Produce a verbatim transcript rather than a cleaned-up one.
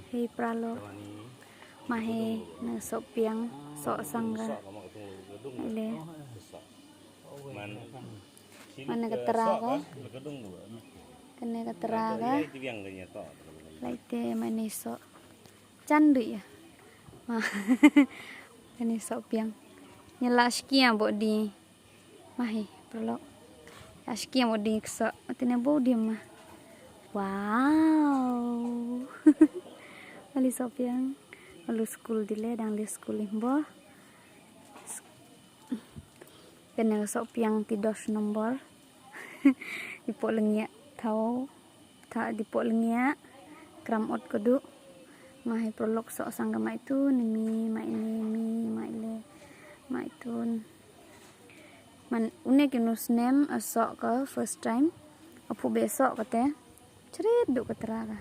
Hei paralok. Mahe na sohpiang, soh sangga. Ile. Mana ka tara ka? Kane ka tara ka. Laite mane soh. Chan du ya. Ma. Kane sohpiang. Nyala shkia bo di. Mahe, paralok. Ashki mo ding kso. Tine bo di ma. Wow. Ali sohpiang. Alu school dile dang li school imbo. Kane sohpiang ti dos nombor. Ipo lengia tau. Tha dipo lengia kram ot kodu. Mahe paralok soh sangga mai tu ni mi mai ni mi mai le mai tun. Man une ki nu snem a soh ka first time. Apu be soh ka te. Chrit du ka tara ka.